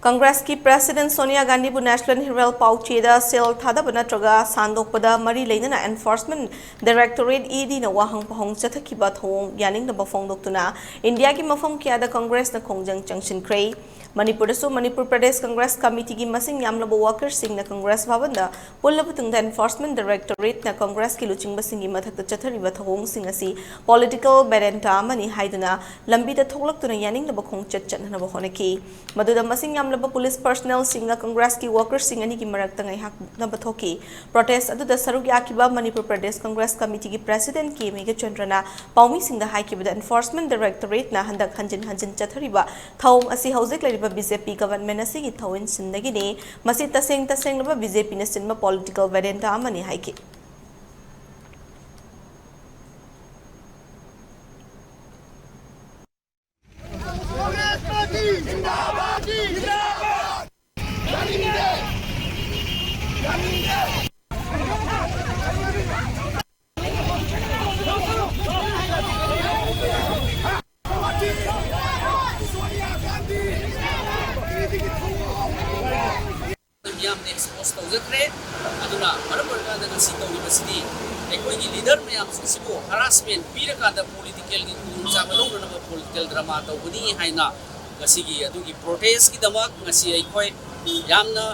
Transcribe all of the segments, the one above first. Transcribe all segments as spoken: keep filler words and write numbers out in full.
ꯀꯪꯒ꯭ꯔꯦꯁꯀꯤ president Sonia ꯒꯥꯟꯙꯤꯕꯨ national ꯍꯤꯔꯦꯜ ꯄꯥꯎꯆꯦꯗ ꯁꯦꯜ ꯊꯥꯗꯕ ꯅꯠꯇ꯭ꯔꯒ ꯁꯥꯟꯗꯣꯛꯄꯗ ꯃꯔꯤ ꯂꯩꯅꯅ ꯑꯦꯟꯐꯣꯔꯁꯃꯦꯟꯠ ꯗꯥꯏꯔꯦꯛꯇꯣꯔꯦꯠ, ꯏ ꯗꯤꯅ ꯋꯥꯍꯪ ꯄꯥꯎꯍꯪ ꯆꯠꯊꯈꯤꯕ ꯊꯧꯑꯣꯡ ꯌꯥꯅꯤꯡꯗꯕ ꯐꯣꯡꯗꯣꯛꯇꯨꯅ ꯏꯟꯗꯤꯌꯥꯒꯤ ꯃꯐꯝ ꯀꯌꯥꯗ ꯀꯪꯒ꯭ꯔꯦꯁꯅ ꯈꯣꯡꯖꯪ ꯆꯪꯁꯤꯟꯈ꯭ꯔꯦ꯫ ꯃꯅꯤꯄꯨꯔꯗꯁꯨ ꯃꯅꯤꯄꯨꯔ ꯄ꯭ꯔꯗꯦꯁ ꯀꯪꯒ꯭ꯔꯦꯁ ꯀꯃꯤꯇꯤꯒꯤ ꯃꯁꯤꯡ ꯌꯥꯝꯂꯕ ꯋꯥꯀꯔꯁꯤꯡꯅ ꯀꯪꯒ꯭ꯔꯦꯁ ꯚꯕꯟꯗ ꯄꯨꯜꯂꯕ ꯇꯨꯡꯗ ꯑꯦꯟꯐꯣꯔꯁꯃꯦꯟꯠ ꯗꯥꯏꯔꯦꯛꯇꯣꯔꯦꯠꯅ ꯀꯪꯒ꯭ꯔꯦꯁꯀꯤ ꯂꯨꯆꯤꯡꯕꯁꯤꯡꯒꯤ ꯃꯊꯛꯇ ꯆꯠꯊꯔꯤꯕ ꯊꯧꯑꯣꯡꯁꯤꯡ ꯑꯁꯤ ꯄꯣꯂꯤꯇꯤꯀꯦꯜ ꯚꯦꯔꯦꯟꯗꯥ ꯑꯃꯅꯤ ꯍꯥꯏꯗꯨꯅ ꯂꯝꯕꯤꯗ ꯊꯣꯛꯂꯛꯇꯨꯅ ꯌꯥꯅꯤꯡꯗꯕ ꯈꯣꯡꯆꯠ ꯆꯠꯅꯅꯕ ꯍꯣꯠꯅꯈꯤ꯫ ꯃꯗꯨꯗ ꯃꯁꯤꯡ ꯌꯥꯝꯂꯕ ꯄꯨꯂꯤꯁ ꯄꯔꯁꯅꯦꯜꯁꯤꯡꯅ ꯀꯪꯒ꯭ꯔꯦꯁꯀꯤ ꯋꯥꯀꯔꯁꯤꯡ ꯑꯅꯤꯒꯤ ꯃꯔꯛꯇ ꯉꯥꯏꯍꯥꯛꯅꯕ ꯊꯣꯛꯈꯤ꯫ ꯄ꯭ꯔꯣꯇꯦꯁ ꯑꯗꯨꯗ ꯁꯔꯨꯛ ꯌꯥꯈꯤꯕ ꯃꯅꯤꯄꯨꯔ ꯄ꯭ꯔꯗꯦꯁ ꯀꯪꯒ꯭ꯔꯦꯁ ꯀꯃꯤꯇꯤꯒꯤ ꯄ꯭ꯔꯦꯁꯤꯗꯦꯟꯠ ꯀꯦ ꯃꯦꯘꯆꯟꯗ꯭ꯔꯅ ꯄꯥꯎꯃꯤꯁꯤꯡꯗ ꯍꯥꯏꯈꯤꯕꯗ ꯑꯦꯟꯐꯣꯔꯁꯃꯦꯟꯠ ꯗꯥꯏꯔꯦꯛꯇꯣꯔꯦꯠꯅ ꯍꯟꯗꯛ ꯍꯟꯖꯤꯟ ꯍꯟꯖꯤꯟ ꯆꯠꯊꯔꯤꯕ ꯊꯧꯑꯣꯡ ꯑꯁꯤ ꯍꯧꯖꯤꯛ ꯂꯩꯔꯤꯕ ꯕꯤ ꯖꯦ ꯄꯤ ꯒꯚꯔꯟꯃꯦꯟꯠ ꯑꯁꯤꯒꯤ ꯊꯧꯑꯣꯏꯟꯁꯤꯟꯗꯒꯤꯅꯤ꯫ ꯃꯁꯤ ꯇꯁꯦꯡ ꯇꯁꯦꯡꯂꯕ ꯕꯤ ꯖꯦ ꯄꯤꯅ ꯁꯤꯟꯕ ꯄꯣꯂꯤꯇꯤꯀꯦꯜ ꯚꯦꯔꯦꯟꯗꯥ ꯑꯃꯅꯤ ꯍꯥꯏꯈꯤ꯫ ꯃꯤꯌꯥꯝꯗ ꯑꯦꯛꯁꯄꯣꯖ ꯇꯧꯖꯈ꯭ꯔꯦ꯫ ꯑꯗꯨꯅ ꯃꯔꯝ ꯑꯣꯏꯔꯀꯥꯟꯗ ꯉꯁꯤ ꯇꯧꯔꯤꯕꯁꯤꯗꯤ ꯑꯩꯈꯣꯏꯒꯤ ꯂꯤꯗꯔ ꯃꯌꯥꯝꯁꯤꯡꯁꯤꯕꯨ ꯍꯔꯥꯁꯃꯦꯟ ꯄꯤꯔꯀꯥꯟꯗ ꯄꯣꯂꯤꯇꯤꯀꯦꯜꯒꯤ ꯈꯨꯗꯣꯡꯆꯥꯕ ꯂꯧꯅꯅꯕ ꯄꯣꯂꯤꯇꯤꯀꯦꯜ ꯗ꯭ꯔꯃꯥ ꯇꯧꯒꯅꯤ ꯍꯥꯏꯅ ꯉꯁꯤꯒꯤ ꯑꯗꯨꯒꯤ ꯄ꯭ꯔꯣꯇꯦꯁꯀꯤꯗꯃꯛ ꯉꯁꯤ ꯑꯩꯈꯣꯏ ꯌꯥꯝꯅ,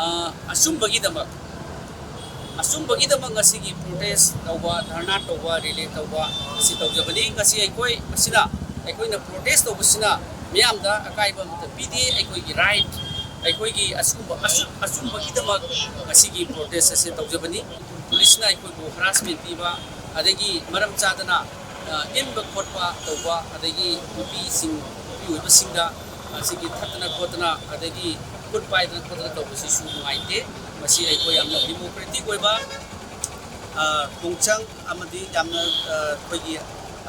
ꯑ, ꯑꯆꯨꯝꯕꯒꯤꯗꯃꯛ, ꯑꯆꯨꯝꯕꯒꯤꯗꯃꯛ ꯉꯁꯤꯒꯤ ꯄ꯭ꯔꯣꯇꯦꯁ ꯇꯧꯕ, ꯙꯔꯅꯥ ꯇꯧꯕ, ꯔꯤꯂꯦ ꯇꯧꯕ ꯑꯁꯤ ꯇꯧꯖꯕꯅꯤ꯫ ꯉꯁꯤ ꯑꯩꯈꯣꯏ ꯃꯁꯤꯅ, ꯑꯩꯈꯣꯏꯅ ꯄ꯭ꯔꯣꯇꯦꯁ ꯇꯧꯕꯁꯤꯅ ꯃꯤꯌꯥꯝꯗ ꯑꯀꯥꯏꯕ ꯑꯃꯠꯇ ꯄꯤꯗꯦ꯫ ꯑꯩꯈꯣꯏꯒꯤ ꯔꯥꯏꯠ, ꯑꯩꯈꯣꯏꯒꯤ ꯑꯆꯨꯝꯕ, ꯑꯆꯨꯝ-, ꯑꯆꯨꯝꯕꯒꯤꯗꯃꯛ ꯉꯁꯤꯒꯤ ꯄ꯭ꯔꯣꯇꯦꯁ ꯑꯁꯤ ꯇꯧꯖꯕꯅꯤ꯫ ꯄꯨꯂꯤꯁꯅ ꯑꯩꯈꯣꯏꯕꯨ ꯍꯔꯥꯁꯃꯦꯟ ꯄꯤꯕ, ꯑꯗꯒꯤ ꯃꯔꯝ ꯆꯥꯗꯅ, ꯑ, ꯏꯟꯕ ꯈꯣꯠꯄ ꯇꯧꯕ, ꯑꯗꯒꯤ ꯅꯨꯄꯤꯁꯤꯡ, ꯅꯨꯄꯤ ꯑꯣꯏꯕꯁꯤꯡꯗ ꯑꯁꯤꯒꯤ ꯊꯛꯇꯅ ꯈꯣꯠꯇꯅ, ꯑꯗꯒꯤ ꯈꯨꯠ ꯄꯥꯏꯗꯅ ꯈꯣꯠꯇꯅ ꯇꯧꯕꯁꯤꯁꯨ ꯅꯨꯡꯉꯥꯏꯇꯦ꯫ ꯃꯁꯤ ꯑꯩꯈꯣꯏ ꯌꯥꯝꯅ ꯗꯤꯃꯣꯀ꯭ꯔꯦꯇꯤꯛ ꯑꯣꯏꯕ, ꯑ, ꯈꯣꯡꯆꯪ ꯑꯃꯗꯤ ꯌꯥꯝꯅ, ꯑ, ꯑꯩꯈꯣꯏꯒꯤ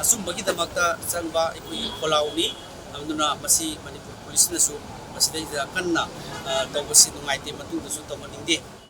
ꯑꯆꯨꯝꯕꯒꯤꯗꯃꯛꯇ ꯆꯪꯕ ꯑꯩꯈꯣꯏꯒꯤ ꯈꯣꯜꯂꯥꯎꯅꯤ꯫ ꯑꯗꯨꯅ ꯃꯁꯤ ꯃꯅꯤꯄꯨꯔ ꯄꯨꯂꯤꯁꯅꯁꯨ ꯃꯁꯤꯗꯩꯗ ꯀꯟꯅ, ꯑ, ꯇꯧꯕꯁꯤ ꯅꯨꯡꯉꯥꯏꯇꯦ, ꯃꯇꯨꯡꯗꯁꯨ ꯇꯧꯍꯟꯅꯤꯡꯗꯦ꯫